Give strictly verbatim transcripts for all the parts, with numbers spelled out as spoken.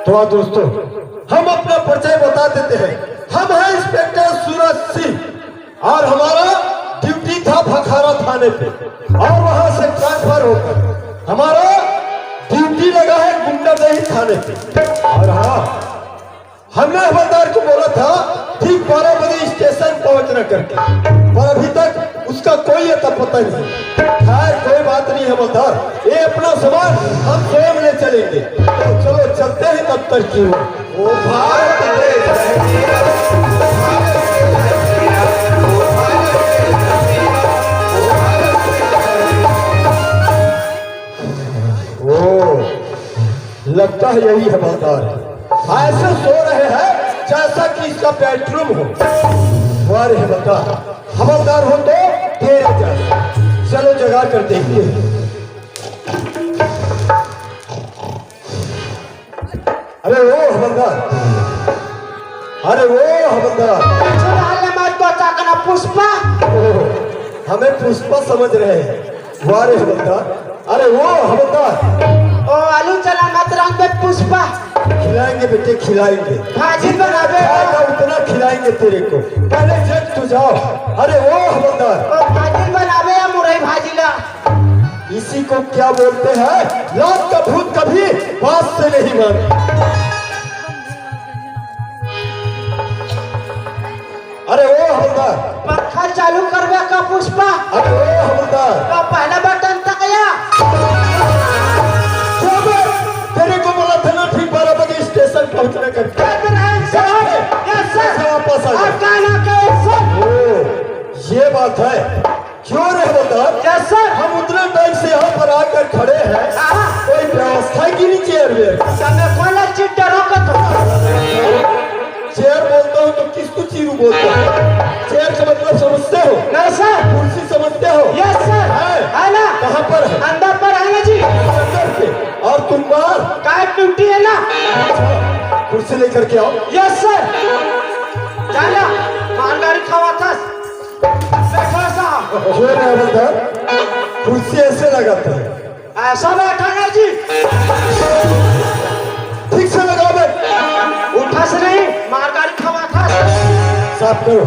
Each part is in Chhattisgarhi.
तो हाँ दोस्तों, हम अपना परिचय बता देते हैं। हम हैं इंस्पेक्टर सूरज सिंह और हमारा ड्यूटी था भखारा थाने पे, और वहां से ट्रांसफर होकर हमारा ड्यूटी लगा है गुंडादही थाने पे। और हाँ, हमने हवलदार को बोला था ठीक बारह बजे स्टेशन पहुंचना करके, पर अभी तक उसका कोई अता पता नहीं। खैर, कोई बात नहीं हवलदार, ये अपना सामान हम स्वयं ले चलेंगे। तो चलो, चलते हैं दफ्तर की ओर। वो भारत देश है, ओ, लगता है यही हवलदार है। ऐसे सो रहे हैं जैसा कि इसका बेडरूम हो। वाह रे हवलदार, हवलदार हो तो तेरे जैसा। चलो, जगा कर देखते हैं। अरे ओ हवलदार, अरे ओ हवलदार। चलो, हल्ला मत को, चाकना पुष्पा। ओ, हमें पुष्पा समझ रहे हैं। वाह रे हवलदार, अरे ओ हवलदार। ओ आलू चना मत रंग में पुष्पा। खिलाएंगे बेटे, खिलाएंगे। भाजी बनावे। खाएगा उतना खिलाएंगे तेरे को। पहले जग तू जाओ। अरे ओ हवलदार। ओ भाजी बनावे या मुरई भाजी ला। इसी को क्या बोलते हैं, लात का भूत कभी बात से नहीं मानता। अरे ओ हवलदार। पंखा चालू करबे का पुष्पा? अरे ओ हवलदार। तो पहला बटन तक या। चुप! तेरे को बोला था ना ठीक बारह बजे स्टेशन पहुंचने का। क्या कर रहे हैं सर? Yes sir. वापस आ जा। और क्या ना कहे सर? ओ, ये बात है। क्यों रे हवलदार? Yes sir. हम उतना टाइम से यहाँ पर आकर खड़े हैं, हाँ। कोई व्यवस्था की नहीं चेयर वेयर? समय खोला चिट्टा रोको तो। चेयर बोलता हूँ तो किसको चीरू बोलता हूँ? चेयर का मतलब समझते हो? नहीं सर। कुर्सी समझते हो? Yes sir. है? है ना? कहाँ पर है? अंदर पर है ना जी। अंदर पे। और तुम बाहर? काय ड्यूटी है ना? कुर्सी लेकर के आओ। Yes sir. जाना, मालगाड़ी खावा था। बैठो साहब। क्यों रे हवलदार, कुर्सी ऐसे लगाते हैं? ऐसा बैठा ना जी। ठीक से लगाओ बे। उठा से नहीं, मार गाड़ी खवा था। साफ करो।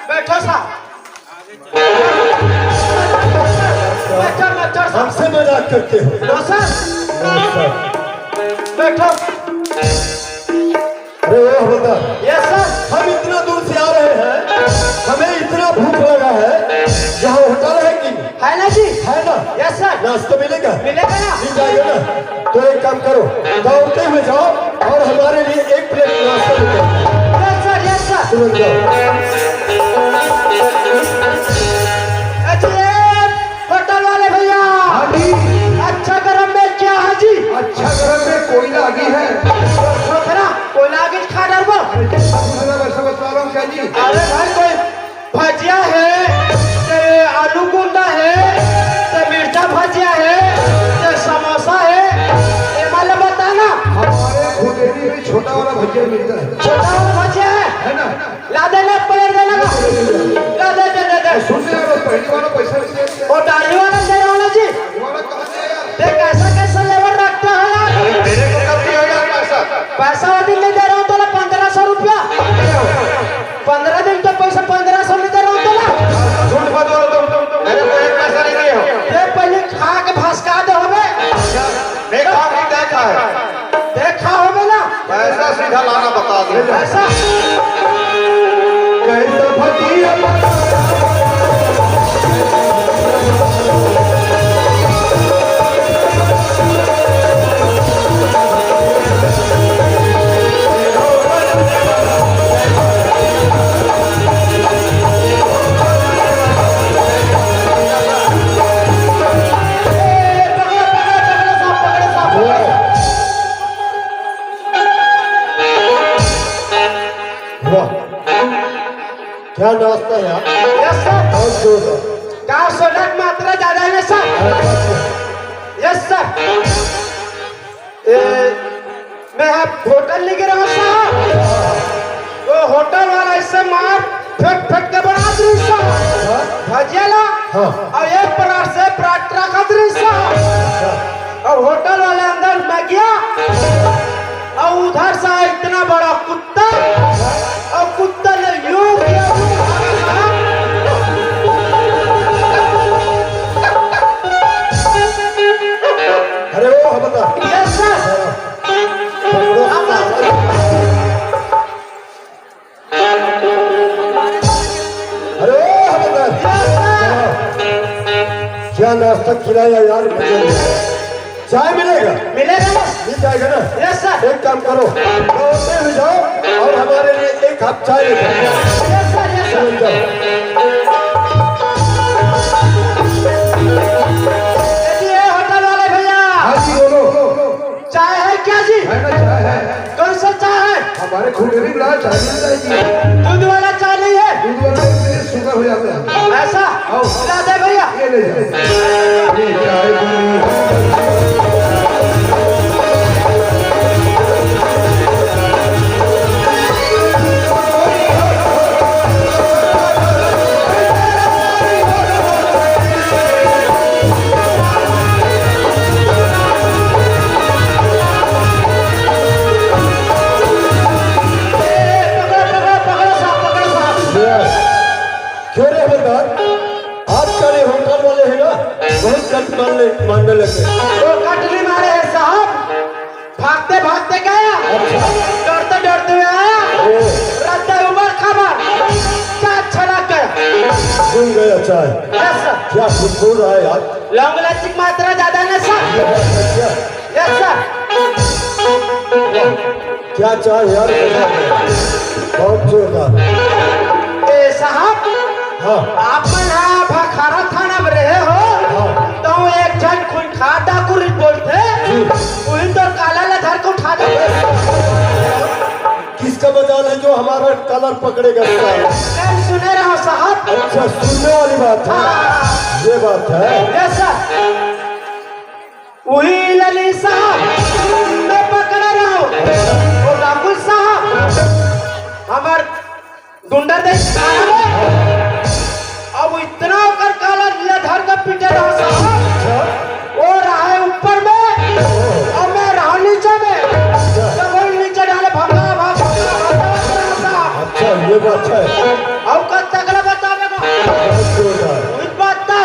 बैठो साहब। बैठो, बैठो साहब। हमसे मजाक करते हो? नो सर। नो सर। बैठो। अरे ओ हवलदार, यस सर। हम इतना दूर से आ रहे हैं, हमें इतना भूख लगा है। यहाँ होटल है कि नहीं? है ना जी। है ना? Yes sir. नाश्ता मिलेगा? मिलेगा ना? मिल जाएगा ना? तो एक काम करो, दौड़ते हुए जाओ और हमारे लिए एक प्लेट नाश्ता लेकर आओ। Yes sir, yes sir. तुरंत जाओ। अच्छा, होटल वाले भैया। हाँ जी। अच्छा गरम में क्या है जी? अच्छा गरम में कोयला आगी है। छोकरा, कोयला आगी खा डरबो। अरे, कैसा पूछ रहा, वैसा बता रहा हूँ क्या जी? अरे भाई, कोई भजिया है, ते आलू गुंडा है, ते मिर्चा भजिया है, ते समोसा है, ये वाला बता ना। हमारे खुदेरी में छोटा वाला भजिया मिलता है। छोटा वाला भजिया है? है ना? ला दे, ले, प्लेट दे ना। ला दे, दे, दे, दे। सुन ले यार, पहली वाला पैसा नहीं दे। वो दाढ़ी वाला दे रहा हूँ ना जी। दाढ़ी वाला कहाँ से यार? देख, कैसा, कैसा लेवल रखते हो यार। अरे, मेरे को कब दिया यार पैसा? पैसा वो दिन नहीं दे रहा हूँ तो ना, पन्द्रह सौ रुपया। पन्द्रह दिन तो पैसा पन्द्रह सौ नहीं दे रहा हूँ तो ना। झूठ मत बोलो तुम। मेरे को एक पैसा नहीं दिए हो। ये पहले खा के भसका दे होबे। मैं खा के क्या खाया? देखा होबे ना। पैसा सीधा लाना बता दे। पैसा। कैसा फकीर। वाह, क्या नाश्ता है यार। Yes sir. बहुत जोरदार। का सोडा के मात्रा ज्यादा है ना सर? Yes sir. ए, मैं आप होटल लेके रहा साहब, वो होटल वाला इससे मार फेंक फेंक के बना दी साहब। हाँ? भजिया ला। हाँ। और एक प्रकार से क्या नाश्ता खिलाया यार, मजा नहीं आया। चाय मिलेगा? मिलेगा ना? मिल जाएगा ना? Yes sir. एक काम करो, दौड़ते हुए जाओ और हमारे लिए एक कप चाय लेकर आओ। Yes sir, yes sir. चलो जाओ। ये होटल वाले भैया। हाँ जी, बोलो। चाय है क्या जी? है ना, चाय है। कौन सा चाय है? हमारे खुटेरी में चाय मिल जाएगी। दूध वाला चाय नहीं है? दूध वाला, इसमें शुगर हो जाता है। ऐसा? आओ। ला दे भैया। ये ले जाओ। ये चाय बनी। क्यों रे हवलदार, आजकल ये होटल वाले हैं ना, बहुत कट मारने मारने लगे। वो कट नहीं मारे हैं साहब, भागते भागते गया, अच्छा। डरते डरते हुए आया, ओ। रद्दा उमर खबर, चार छलक गया। सुन गया चाय। Yes sir. क्या खुशबू रहा है यार। लौंग इलायची की मात्रा ज्यादा है ना सर? ये बात है क्या? Yes sir. क्या चाय यार, बहुत जोरदार। ए साहब, हाँ। आप मन हा भाखारा थाना में रहे हो, हाँ। तो एक झन खूंखार डाकू बोलथे, जी। उही तो काला ला धर के उठा दे। किसका मजाल है जो हमारा कॉलर पकड़ेगा साला? नहीं सुने रहो साहब। अच्छा, सुनने वाली बात है। हाँ। ये बात है। Yes sir. उही लली साहब, मैं पकड़े रहो। वो राहुल साहब, हमर डुंडर देख। अब इतना ओकर काला ले धर के पीटे रहो साहब। वो रहे ऊपर में, और मैं रहो नीचे में। जब वो नीचे डाले, भगा, भगा, भगा, भगा, भगा। अच्छा, ये बात है। अब कब तक ले बतावे को? बहुत जोरदार। वही बात था।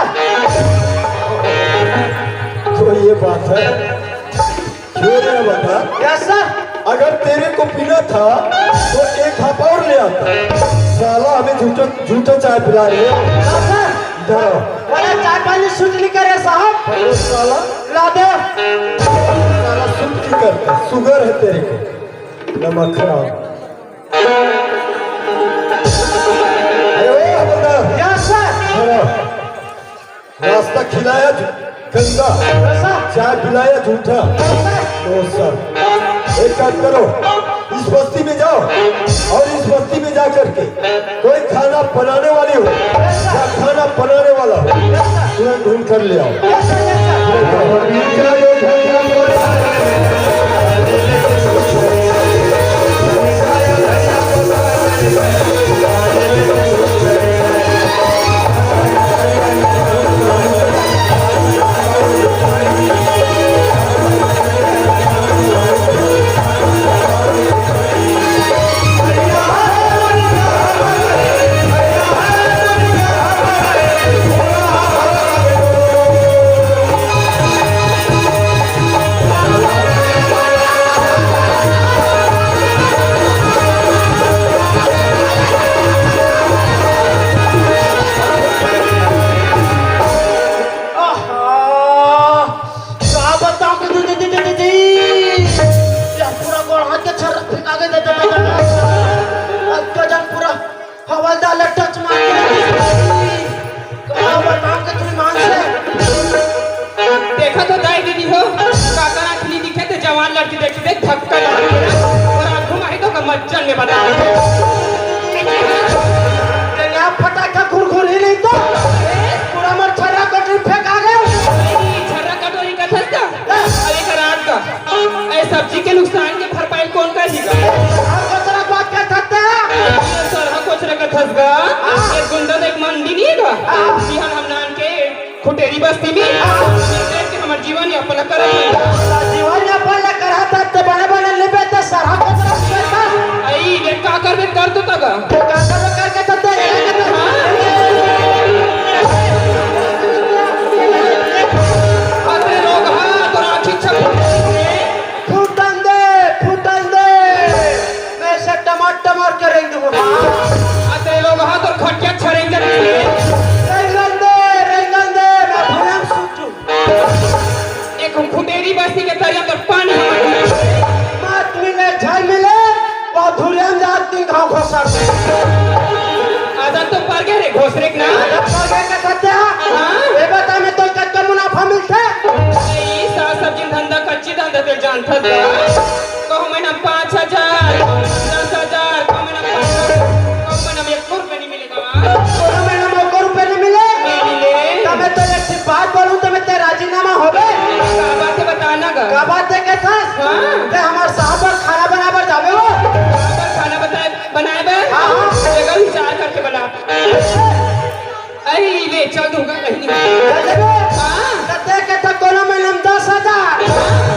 तो ये बात है। क्यों रे बता? Yes sir. अगर तेरे को पीना था तो एक कप और ले आता। साला हमें झूठा झूठा चाय पिला रहे हो। Yes sir. इधर आओ। बोला चाय पानी सूट नहीं करे साहब। अरे साला। ला दे। साला सूट नहीं करता, शुगर है तेरे को। नमक खराब। अरे ओ हवलदार। Yes sir. खड़ा। नाश्ता खिलाया झू-, गंदा, कैसा? चाय पिलाया झूठा। कैसा? नो सर, एक काम करो, इस बस्ती में जाओ और इस बस्ती में जा करके कोई खाना बनाने वाली हो या खाना बनाने वाला हो, तुरंत ढूंढ कर ले आओ। आहा, का बताओ कि दीदी, दीदी, दीदी, या पूरा गोड़ हाथ के छर्रा फेंका के दे, दे, दे, दे। अब तो जान पूरा हवलदार ला टच मार के रख दे। का बताओ कि तू मान से। देखा तो दाई दीदी हो, काका आँख नहीं दिखे तो जवान लड़की देख के धक्का लग गया। और आँखों में आई तो कमर चल में बता। तेरे यहाँ फटाका घुरघुर ही नहीं तो। पूरा मोर छर्रा कटोरी फेंका गया। छर्रा कटोरी का था क्या? अरे का रात का। ए, सब्जी के नुकसान के भरपाई कौन करेगा? हम कचरा बात कर सकते हैं। ये सरहा कोचरा का थसगा, ये गुंडा देख मंडी नहीं का? बिहान हम नान के खुटेरी बस्ती में, के हमर जीवन यापन करत हन। जीवन यापन ला करत हन, ते बने बने लेबे, ते सरहा कोचरा करत हन। आई, ये का करबे, कर तो तगा। ते का करबे, करके तो ते, हाँ। अरे रोगहा, तोर आँखी छप फूटन दे, फूटन दे। मैं इसे टमार टमार के रेंग दूंगा। अरे लोग, हाँ, तो खटिया छरेंगे। रेंगन दे, रेंगन दे, मैं भूलम देख ना। अरे, पगे के खत्या। हाँ? ए बता, मैं तो कतका मुनाफा मिलथे? ए, साग सब्जी धंधा, कच्ची धंधा ते जानथस का? कहूँ महीना म पाँच हजार, कहूँ महीना म दस हजार, कहूँ महीना म पाँच हजार, कहूँ महीना म एको रुपया नहीं मिले का? कोनो महीना म एको रुपया नहीं मिले? नहीं मिले। त मैं तो एक ठे बात बोलूँ, त मैं ते राजीनामा होबे? का बात है, बता ना गा। का बात है, कहथस? हाँ। ते हमार साहब बर खाना बनाए बर जाबे हो? साहब बर खाना बताए, बनाए बर? हाँ, हाँ। जगह विचार करके बना। अरे ले, चल दूंगा कहीं। चल देबे? हाँ। त ते कहथस कोनो महीना म दस हजार,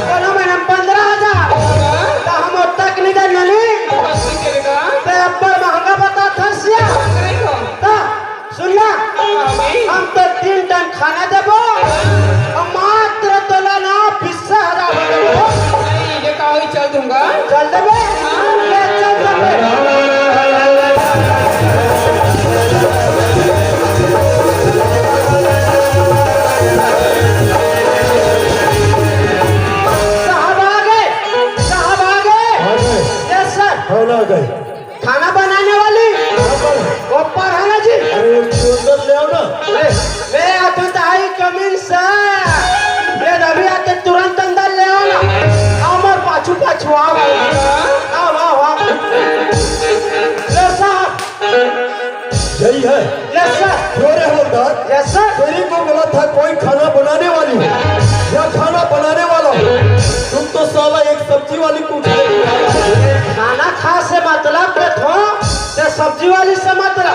कोनो महीना म पन्द्रह हजार। हाँ। त हम ओतक नहीं दे ननी। बस नहीं देबे का? ते अब्बड़ महंगा बताथस या। महंगा ही तो। त सुन ना, हाँ, भाई। हम तो तीन टाइम खाना देबो, हम मात्र तोला ना बीस हजार देबो। नहीं, ये का होई, चल दूंगा। चल देबे? हाँ। ले, चल देबे। साहब आ गए, साहब आ गए। आ गए। Yes, sir। कौन आ गए? खाना बनाने वाली। हाँ, बस। वो पर है ना जी। अरे, एक चुरंदर ले आओ ना। अरे, ले आ तू दाई कमीन से। ये रवि आते तुरंत अंदर ले आओ ना। आओ मोर पाछू पाछू आओ। आओ, आओ, आओ। ले साहब। यही है। Yes, sir। क्यों रे हवलदार? Yes, sir। तेरी को बोला था कोई खाना बनाने वाली हो या खाना बनाने वाला हो। तुम तो साला एक सब्जी वाली पूछ रहे हो। खाना खा से मतलब के थो, ते सब्जी वाली से मतलब।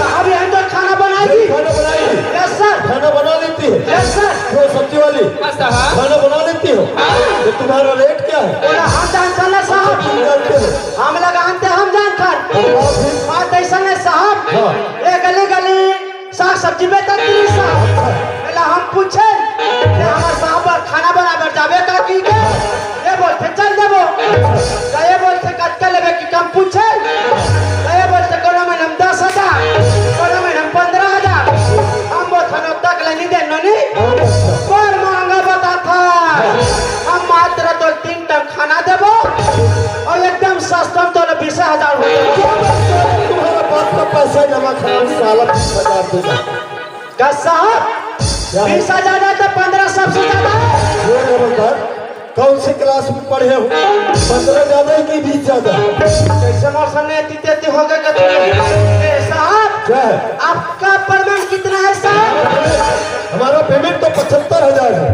साहब, यहीं तो खाना बनाएगी। खाना बनाएगी। Yes, sir। खाना बना लेती है। Yes, sir। क्यों सब्जी वाली? हाँ, साहब। खाना बना लेती हो? हाँ। तो तुम्हारा रेट क्या है? बोला, हम जानथन ना साहब। तुम जानते हो? हम लगान ते हम जानथन। हाँ, फिर? बात ऐसा नहीं साहब। हाँ। ये गली गली साग सब्जी बेचत रही साहब। पहला हम पूछे कि हमार साहब बर खाना बनाए बर जाबे का कि के? ये बोलथे चल देबो। तो ये बोलथे कतका लेबे कि कम पूछे? तो ये बोलथे कोनो महीना म दस हजार, कोनो महीना म पन्द्रह हजार। हम बोलथन ओतक ले नहीं देन नोनी। बड़ महंगा बताथा। हम मात्र तो तीन टाइम खाना देबो और एकदम सस्ता में तोला बीस हजार हो जाए। तुम्हारा बाप का पैसा जमा करो, साला बीस हजार देगा। का साहब? क्या है? बीस हजार है तो पन्द्रह सबसे ज्यादा है। ये रे बंदर, कौन सी क्लास में पढ़े हो? पन्द्रह ज्यादा है कि बीस ज्यादा है? कैसे मौसम में इतनी तेती हो गए कि तुम? ए साहब, क्या है? आपका पेमेंट कितना है साहब? हमारा पेमेंट तो पचहत्तर हजार है।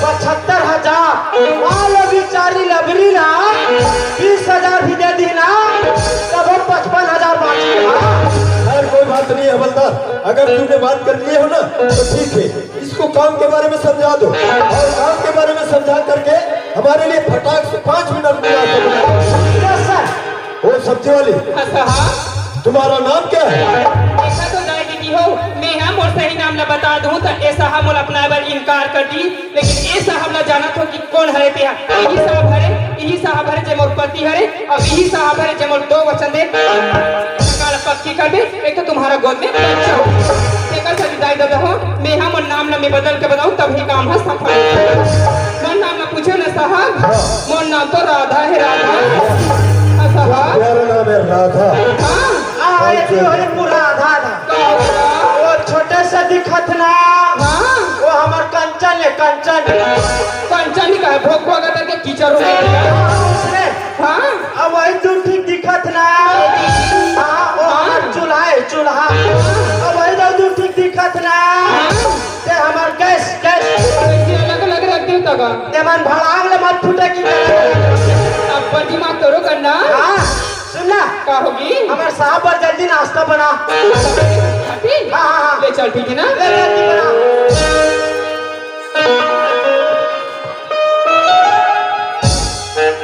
पचहत्तर हजार? मान लो बेचारी लबरी ना, बीस हजार भी दे दी ना, तब हम पचपन हजार बाकी ना। खैर, कोई बात नहीं है हवलदार, अगर तुमने बात कर लिए हो ना तो ठीक है। इसको काम के बारे में समझा दो और काम के बारे में समझा करके हमारे लिए फटाक से पाँच मिनट में नाश्ता बना दो। Yes, sir। वो सब्जी वाली, हाँ, साहब। तुम्हारा नाम क्या है? ऐसा तो जाय दीदी हो, मैं हा मोर सही नाम ला बता दूं तो ऐसा हा मोला अपनाए बर इनकार कर दी, लेकिन ए साहब ला जानत हो कि कौन हरे ते हा? यही साहब हरे, यही साहब हरे जे मोर पति हरे, अब यही साहब हरे जे मोर दो वचन दे, काल पक्की कर दे, एक तो तुम्हारा गोद में बच्चा हो। तेकर से विदाई दे दो, मैं हा मोर नाम ला मैं बदल के बताऊं तब ही काम हा सफल हो। मोर नाम ला पूछो ना साहब, मोर नाम तो राधा है, राधा। हाँ, साहब। प्यारा नाम है राधा। हाँ। हाँ, ये तो है पूरा आधा आधा। का होगा? वो छोटे से दिखत ना। हाँ। वो हमार कंचन है, कंचन। कंचन ही का है, भोग भोग करके कीचड़ हो गया। हाँ, उसने। हाँ। अब वही दू ठीक दिखत ना। हाँ, वो हाँ। हमार चूल्हा है, चूल्हा। अब वही दू ठीक दिखत ना। हाँ। ते हमार गैस, गैस। कैसे अलग अलग रख दे तगा? ते मन भड़ांग ले मत फूटे की। अब बड़ी माँ करो करना। हाँ, सुन ना। का होगी? हमार साहब बर जल्दी नाश्ता बना। अभी? हाँ, हाँ, हाँ। ले चल, ठीक है ना? ले जल्दी बना।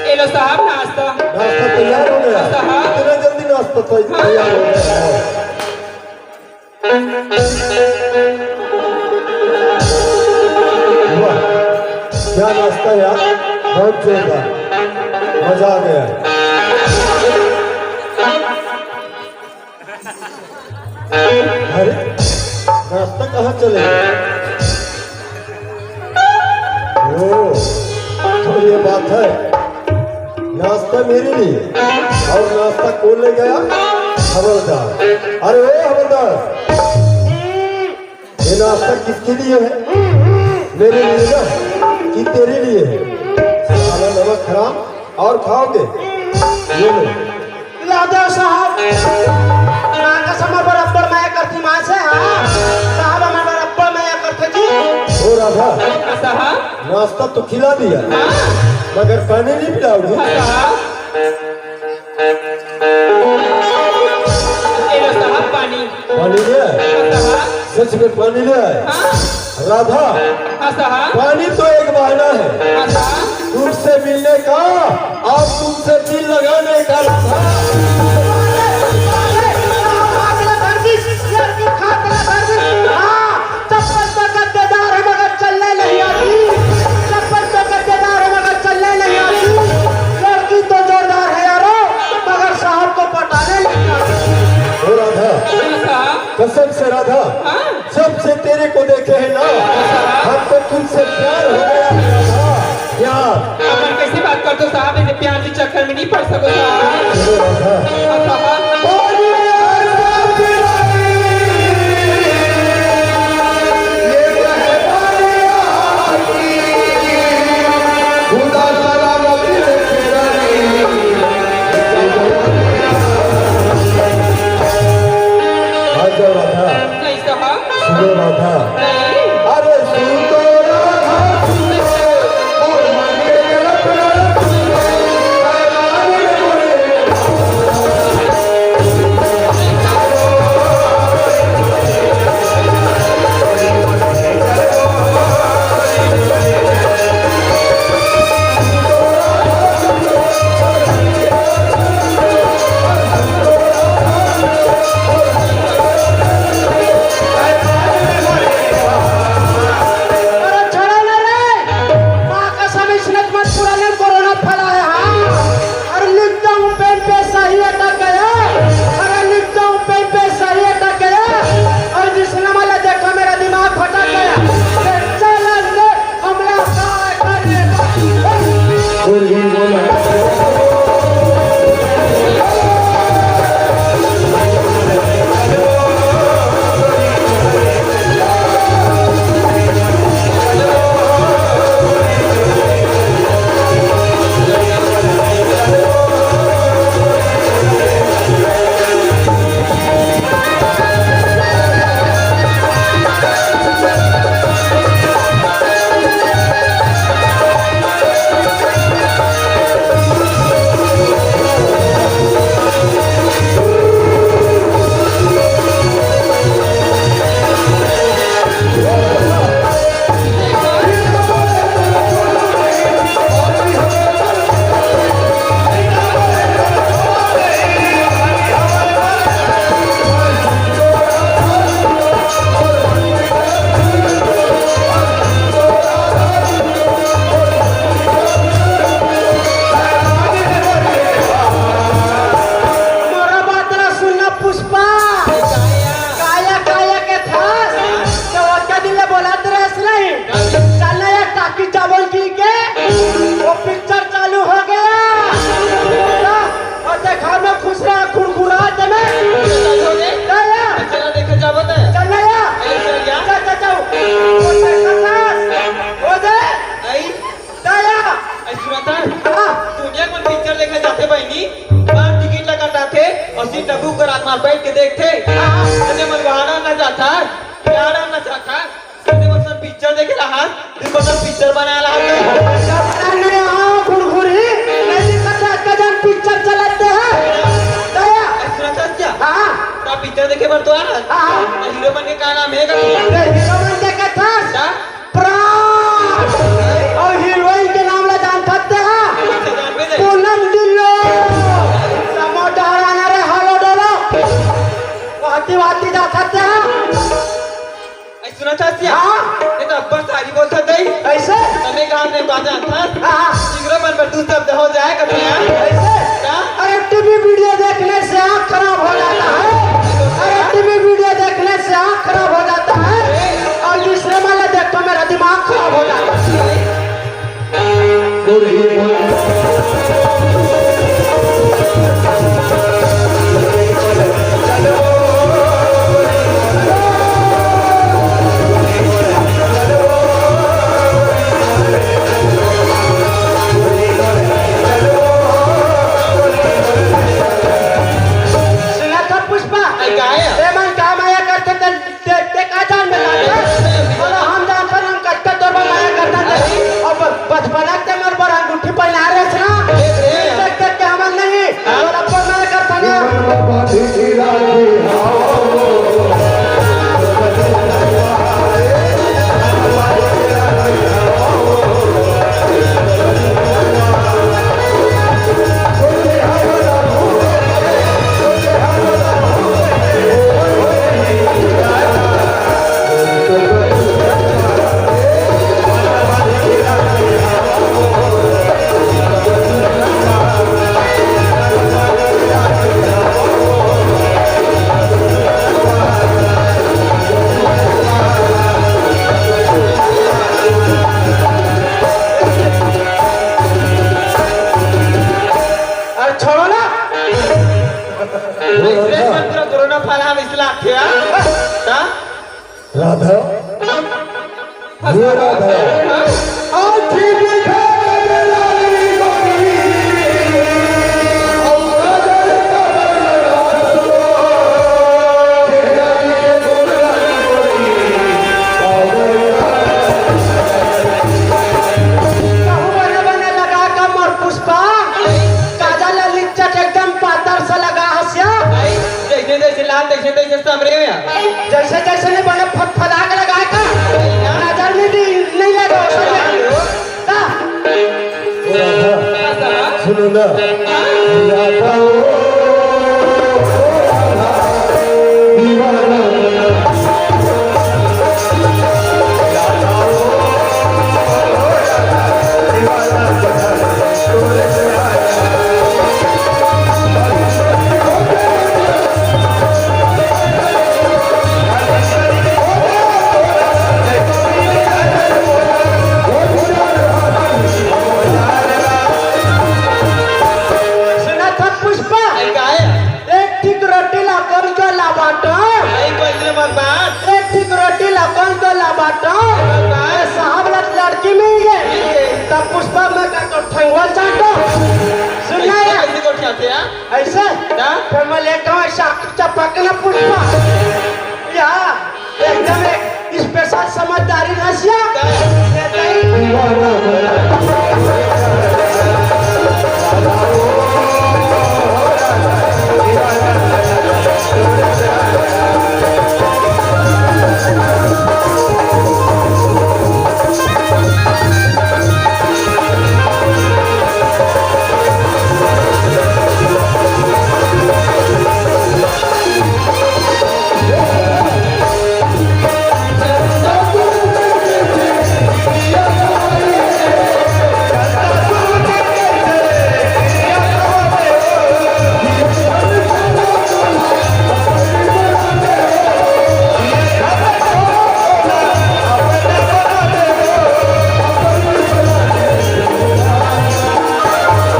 ये लो साहब नाश्ता। नाश्ता तैयार हो गया। साहब। इतना जल्दी नाश्ता तो हाँ। तैयार हो गया। वाह, क्या नाश्ता यार, बहुत जोरदार, मजा आ गया। अरे, नाश्ता कहाँ चले गए? ओ, तो ये बात है, नाश्ता मेरे लिए और नाश्ता कौन ले गया? हवलदार। अरे ओ हवलदार, ये नाश्ता किसके लिए है? मेरे लिए ना, कि तेरे लिए है? साला नमक हराम, और खाओगे? ये लो। ला दो साहब। माँ कसम, बराबर मया करती माँ से, हाँ। साहब, हमारे बराबर मया करते जी। ओ राधा, साहब। नाश्ता तो खिला दिया, हाँ। मगर पानी नहीं पिलाओगी? हाँ, साहब। ये लो साहब पानी। पानी ले आए? हाँ साहब। सच में पानी ले आए? हाँ। राधा, हाँ साहब। पानी तो एक बहाना है, हाँ साहब। तुमसे मिलने का और तुमसे दिल लगाने का, राधा। हाँ, चप्पल तो गद्देदार है मगर चलने नहीं आती। चप्पल तो गद्देदार है मगर चलने नहीं आती। लड़की तो जोरदार है यारो, मगर साहब को पटाने नहीं आती। ओ राधा, हाँ साहब। कसम से राधा, हाँ। जब से तेरे को देखे है ना, हमको तुझसे प्यार हो गया है राधा, प्यार। अपन कैसे बात करते हो साहब, ऐसे प्यार के चक्कर में नहीं पड़ सको साहब। सुनो राधा। हाँ साहब। आ जाओ राधा। नहीं साहब। सुनो राधा। नहीं। अरे सुन तो राधा, सुन तो, और मन के कल्पना सुन तो, हैरान है बोले। अरे छोड़ो ना रे, माँ कसम, इसने तो मत पुराने कोरोना फैलाया, हाँ। अरे लिखता हूँ पेन पे सही अटक गया, अरे लिखता हूँ पेन पे सही अटक गया, और जिसने वाला देखा मेरा दिमाग फटक गया। ले चल अंदर, हमला काय करने का। मोरा बात ला सुनना पुष्पा, काया काया के थास, तो ओतका दिन ले बोलत रहेस नहीं। चल ना यार, टाकी चावल की के, वो पिक्चर चालू हो गया। और देखा मैं खुश रहा, कुरकुरा देना। चला देखे जाबो ते। चल ना यार। अरे चल यार। चल, चल, चल। वो देखा थास, वो दे। आई। दया। ऐ सुनता? हाँ। दुनिया में पिक्चर देखे जाथे बहिनी, बाहर टिकट लगा जाथे और सीट डब्बू कर आत्मा बैठ के देखथे। हाँ। अरे मन वहां ना जाता, यार ना जाता। सीधे बस पिक्चर देखे रहा, दिन बस पिक्चर बना रहा। अरे हाँ, घुरघुरी, नहीं दिखता कजन पिक्चर चलाते हैं। दया। ऐ सुनता क्या? हाँ। तो पिक्चर देखे बर तो आ। हाँ। तो हीरो बन के का नाम है का? अरे हीरो बन के का था? क्या? प्राण। और हीरोइन के नाम ला जान सकते हैं? पूनम ढिल्लो। समो डहराना रे, हालो डोलो। वाती वाती जा सकते हैं? ऐ सुना था सिया? हाँ। ये तो अब्बा सारी बोलता दई। कैसे? तमे गांव में बाजा था। हाँ। सिगरो मन पर तू शब्द हो जाए कभी यार। कैसे? क्या? अरे टीवी वीडियो देखने से आँख खराब हो जाता है। अरे टीवी वीडियो देखने से आँख खराब हो जाता है। और दूसरे वाले देखो मेरा दिमाग खराब हो जाता है। हे राधा, आँखी दिखा के लाली गोरी, और काजल का बरसा, चेहरा के गोरी गोरी, और कहूँ बने बने लगा का मोर पुष्पा, काजल लिपचट एकदम पातर सा लगा हसिया। जैसे जैसे लाल, तैसे तैसे समरे में। जैसे तैसे नहीं बने, फटफटा के लगाए का। नजर नहीं दी, नहीं लगा, समझे? का? ओ राधा, सुनो ना। राधा ओ, दीवाना। सुना था पुष्पा, अरे का है? एक ठीक रोटी ला कौन को ला बाटो? नहीं, कोई से मत बात। एक ठीक रोटी ला कौन को ला बाटो? मत बात। अरे साहब ला लड़की मिल गई। मिल गई। तब पुष्पा मैं का तो ठंगवा चाटो। सुन ना ऐसे यार। कैसे को चाहते हैं? ऐसे? क्या? फिर मैं लेता हूँ ऐसा चपक ना पुष्पा। या, एकदम एक स्पेशल समझदारी रसिया। क्या? ये नहीं।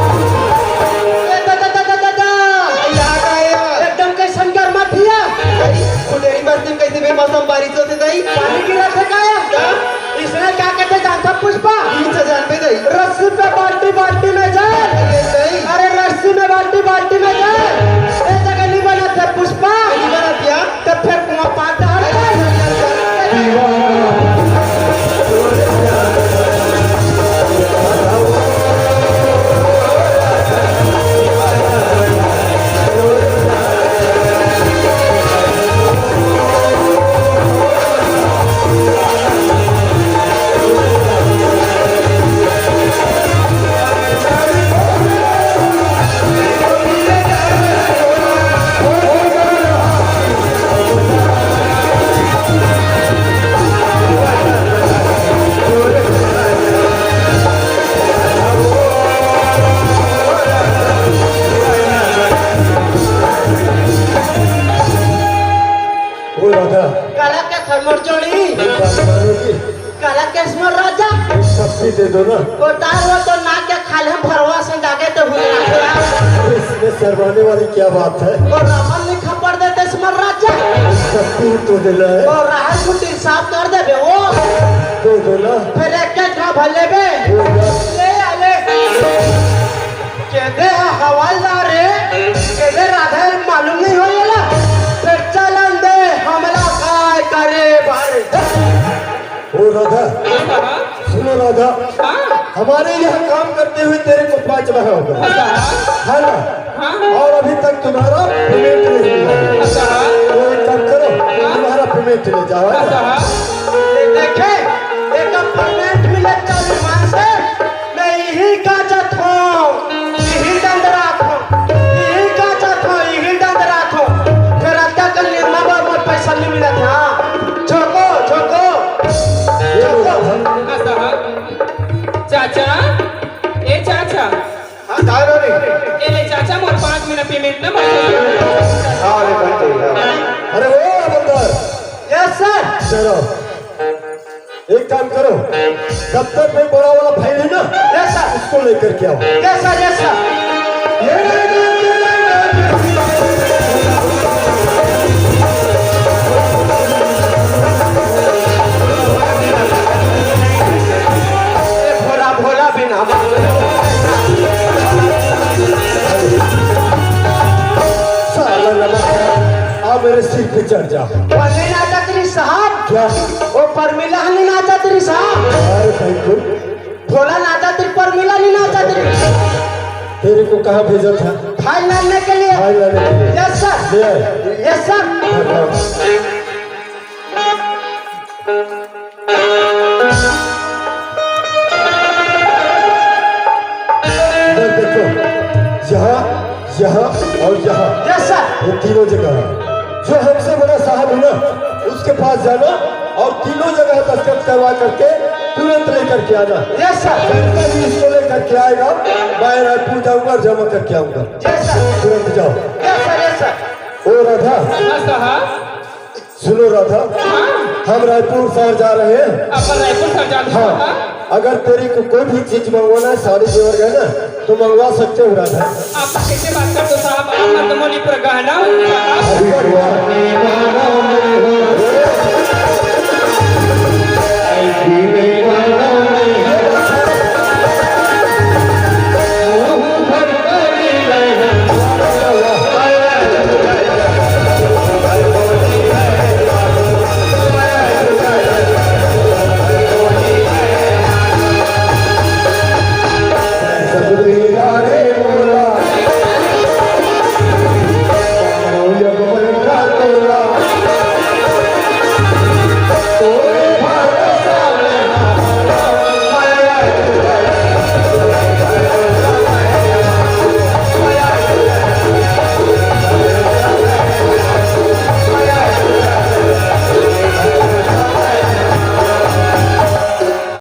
ए, दा, दा, दा, दा, दा, दा। यहाँ का है यार। एकदम कैसन गर्मा थिया। भाई, खुदेरी बस्ती में कैसे बेमौसम बारिश होते दाई? पानी गिरा था का यार? हाँ? इसने क्या कहते जानता पुष्पा? बीस हजार पे दाई। रस्सी पे बाल्टी, बाल्टी में जाए। ये दाई। अरे रस्सी में बाल्टी, बाल्टी में जाए। ये जगह नहीं बना था पुष्पा। नहीं बना दिया। तो फिर कुआं पार डाल। ओ राधा। काला के थर्मर जोड़ी। एक बात मानोगी? काला केस में राजा। एक थप्पी दे दो ना। कोतार वो तो नाक के खाले भरवा से डाके तो हुआ। इसमें शर्माने वाली क्या बात है? और रावण ने खबर देते इसमें राजा। एक थप्पी तो देना है। और राहल कुटी साफ कर दे बे वो। दे दो ना। फिर एक एक का भले बे। दे दो। ले आले। कहते हैं हवलदार रे, कहते राधा मालूम नहीं हो येला। फिर चलन दे हमला काय करे बारे। ओ राधा, सुनो राधा, हाँ। हमारे यहाँ काम करते हुए तेरे को पाँच महीना हो गया, हाँ। है ना? हाँ। और अभी तक तुम्हारा पेमेंट नहीं मिला है। अच्छा। तो एक काम करो, हाँ। तुम्हारा पेमेंट ले जाओ, है ना? अच्छा। ये देखे, एक पेमेंट मिले तो विमान से, मैं यही का जात हूँ, यही डंडरात हूँ, यही का जात हूँ, यही डंडरात हूँ। फिर अतका कल निर्मा बाबू पैसा नहीं मिला था। झोंको, झोंको। चाचा, ए चाचा। हाँ, काय रे? ए ले चाचा, मोर पाँच मिनट पेमेंट ना, मोर अरे भाई, अरे ओ हवलदार। Yes sir. चलो, एक काम करो, दफ्तर में बड़ा वाला फाइल है ना, यस सर। उसको लेकर के आओ। Yes sir, yes sir. मिला नहीं नाचा तेरी साहब। अरे भाई, कोई भोला नाचा तेरी पर मिला नहीं नाचा तेरी। तेरे को कहाँ भेजा था? फाइल लाने के लिए। फाइल लाने के लिए। Yes sir. ले आए। Yes sir. हाँ। इधर देखो, यहाँ, यहाँ और यहाँ। Yes sir. ये तीनों जगह है। जो हमसे बड़ा साहब है ना, उसके पास जाना और तीनों जगह दस्तखत करवा करके तुरंत लेकर के आना। Yes sir. जैसे ही इसको लेकर के आएगा, मैं रायपुर जाऊंगा और जमा करके आऊंगा। Yes sir. तुरंत जाओ। Yes sir, yes sir. ओ राधा, हाँ साहब। सुनो राधा, हाँ। हम रायपुर शहर जा रहे हैं। अपन रायपुर शहर जा रहे हैं, हाँ। साहब। अगर तेरे को कोई भी चीज मंगवाना है, साड़ी जेवर गहना, तो मंगवा सकते हो राधा। आप कैसे बात करते हो साहब? आप मतलब मोली पर गहना हो, साहब। अभी हुआ।